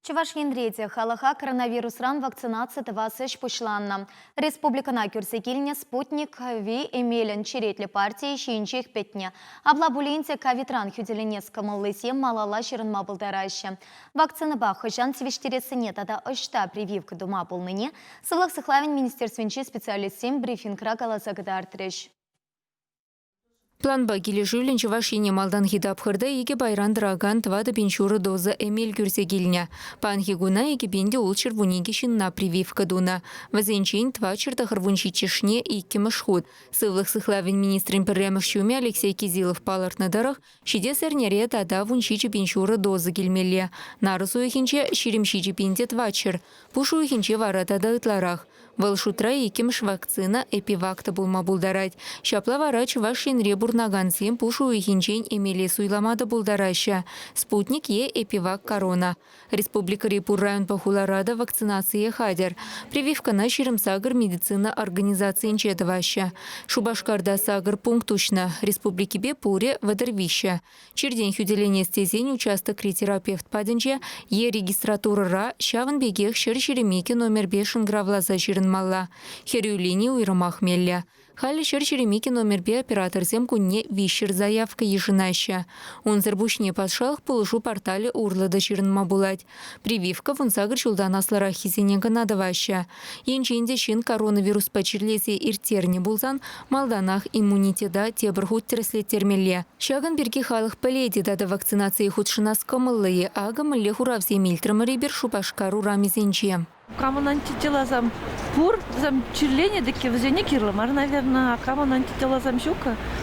Чӑваш Енре те халӑха коронавирусран вакцинаци тӑвас ӗҫ пуҫланнӑ. Республикӑна кӳрсе килнӗ Спутник V эмелӗн черетлӗ партийӗ ҫийӗнчех пӗтнӗ. Апла пулин те ковидран хӳтӗленес кӑмӑллисем малалла ҫырӑнма пултараҫҫӗ. Вакцинӑпа хӑҫан тивӗҫтерессине тата ӑҫта прививка тума пулнине Сывлӑх сыхлавӗн министерствинчи специалистсем брифингра каласа кӑтартрӗҫ. Планпа килӗшӳллӗн Чӑваш Ене малтанхи тапхӑрта икӗ пайран тӑракан 4,5 ҫурӑ доза эмел кӳрсе килнӗ. Паянхи куна 2612 ҫынна прививка тунӑ. Вӗсенчен 497-шне иккӗмӗш хут. Сывлӑх сыхлавӗн министрӗн пӗрремӗш ҫумӗ Алексей Кизилов палӑртнӑ тӑрӑх, ҫитес эрнере тата 17 пин ҫурӑ доза килмелле. Нарӑс уйӑхӗнче 27 пин те 400. Пуш уйӑхӗнче вара тата ытларах. Вӑл шутра иккӗмӗш вакцина Эпивак та пулма пултарать. Ҫапла вара Чӑваш Енре пурӑнакансем пуш уйӑхӗнчен эмеле суйлама та пултараҫҫӗ: Спутник е Эпивак Корона. Республикӑри пур районпа хулара та вакцинацие хатӗр. Прививкӑна 28 медицина организацийӗнче тӑваҫҫӗ. Шупашкарта сакӑр пункт уҫнӑ, республикипе пурӗ 33. Чиртен хӳтӗленес тесен участокри терапевт патӗнче е регистратурӑра ҫавӑн пекех 122 номерпе шӑнкӑравласа ҫырӑнмалла. Хӗрӳ лини уйрӑмах меллӗ. Халӗ 122 номерпе операторсем кунне 300 заявка йышӑнаҫҫӗ. Унсӑр пуҫне патшалӑх пулӑшу порталӗ урлӑ та ҫырӑнма пулать. Прививка 18 ҫултан аслӑраххисене кӑна тӑваҫҫӗ. Енчен те ҫын коронавируспа чирлесе ирттернӗ пулсан малтанах иммунитета тепӗр хут тӗрӗслеттермелле. Ҫакӑн пирки халӑх пӗлет-и тата вакцинацие хутшӑнас кӑмӑллӑ-и? Акӑ мӗнле хуравсем илтрӗмӗр эпир Шупашкар урамӗсенче. Камӑн антителасам пур, вӗсем чирленӗ тӗкки вӗсене кирлӗ мар, наверное. А камӑн антителасам ҫук,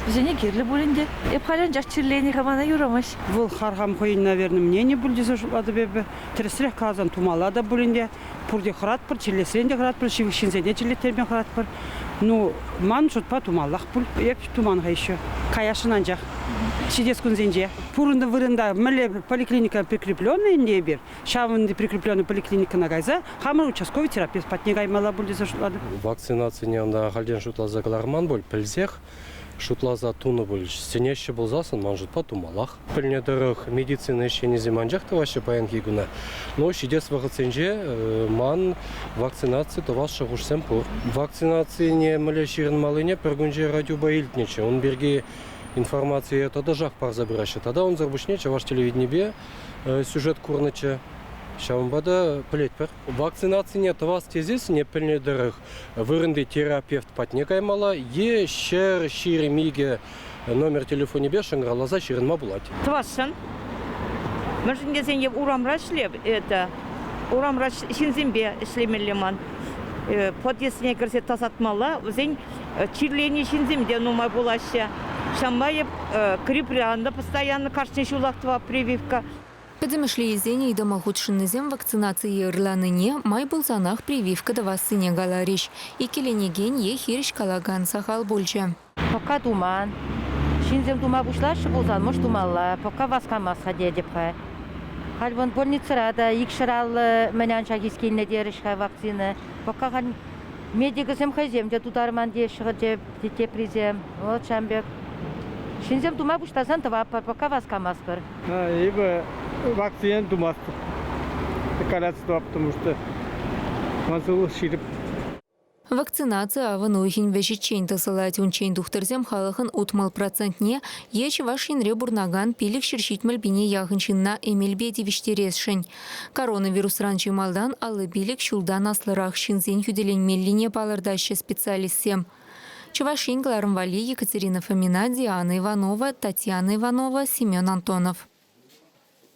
вӗсене кирлӗ пуль ӗнтӗ. Эп халь анчах чирленӗ-ха, мана юрамасть. Вӑл харкам хӑйӗн, наверное, мнени пуль тесе шутлатӑп эпӗ. Тӗрӗсрех каласан, тумалла та пуль ӗнтӗ. Пурте хӑратпӑр, чирлесрен те хӑратпӑр, ҫывӑх ҫынсене чирлеттерме хӑратпӑр. Ну, ман шутпа тумаллах пуль. Эп туман-ха еще. Каясшӑн анчах. Ҫитес кунсенче. Пурӑннӑ вырӑнта мӗнле поликлиника прикрепленный ӗнтӗ эпир, ҫавӑн прикрепленный поликлиникӑна кайса хамӑр участковый терапевт патне каймалла пуль тесе шутлатӑп. Вакцинацине унта ахальтен шутласа кӑларман пуль, пӗлсех шутласа тунӑ пуль. Сӗнеҫҫӗ пулсассӑн, ман шутпа, тумаллах. Пӗлнӗ тӑрӑх, медицина ӗҫченӗсем анчах тӑваҫҫӗ паянхи куна. Но ҫитес вӑхӑтсенче ман вакцинаци тӑвас шухӑшсем пур. Вакцинацине мӗнле ҫырӑнмаллине пӗр кунче радиопа илтнӗччӗ. Ун пирки информацие тӑтӑшах парса пыраҫҫӗ. Тата унсӑр пуҫне чӑваш телевиденипе сюжет курнӑччӗ. Ҫавӑнпа та пӗлетпӗр. Вакцинацине тӑвас тесессӗн пӗлнӗ тӑрӑх вырӑнти терапевт патне каймалла е 122 номер телефонӗпе шӑнкӑравласа ҫырӑнма пулать. Тӑвасшӑн. Мӗншӗн тесен эп урамра ӗҫлеп это. Урамра ҫынсемпе ӗҫлемелле ман. Подъездсене кӗрсе тасатмалла. Вӗсен чирленӗ ҫынсем те нумай пулаҫҫӗ. Ҫавӑнпа эп грипран та постоянно кашни ҫулах тӑвап прививка. Пӗтӗмӗшле илсен ыйтӑма хутшӑннисем вакцинацие ырланине, май пулсанах прививка тӑвассине каларӗҫ. Иккӗленекен е хирӗҫ калакан сахал пулчӗ. Пока туман. Ҫынсем тума пуҫлаҫҫӗ пулсан, может, тумалла. Пока васкамас-ха тетӗп-ха. Халь вон больницӑра та 250 мӗн анчах килнӗ терӗҫ-ха вакцина. Пока халь медикӑсем хӑйсем те тутарман теҫҫӗ теприсем. Вот ҫавӑн пек. Ҫынсем тума пуҫласан тӑватпӑр, пока васкамастпӑр. Эпӗ вакцина тумастӑп. Коляска тӑвап, потому что ман сывлӑх ҫирӗп. Вакцинаци авӑн уйӑхӗн вӗҫӗччен тӑсӑлать. Унччен тухтӑрсем халӑхӑн 60 процентне е Чӑваш Енре пурӑнакан 570 пине яхӑн ҫынна эмелпе тивӗҫтересшӗн. Коронавирусран чи малтан 55 ҫултан аслӑрах ҫынсен хӳтӗленмеллине палӑртаҫҫӗ специалистсем. Чӑваш Ен кӑларӑм валли Екатерина Фомина, Диана Иванова, Татьяна Иванова, Семен Антонов.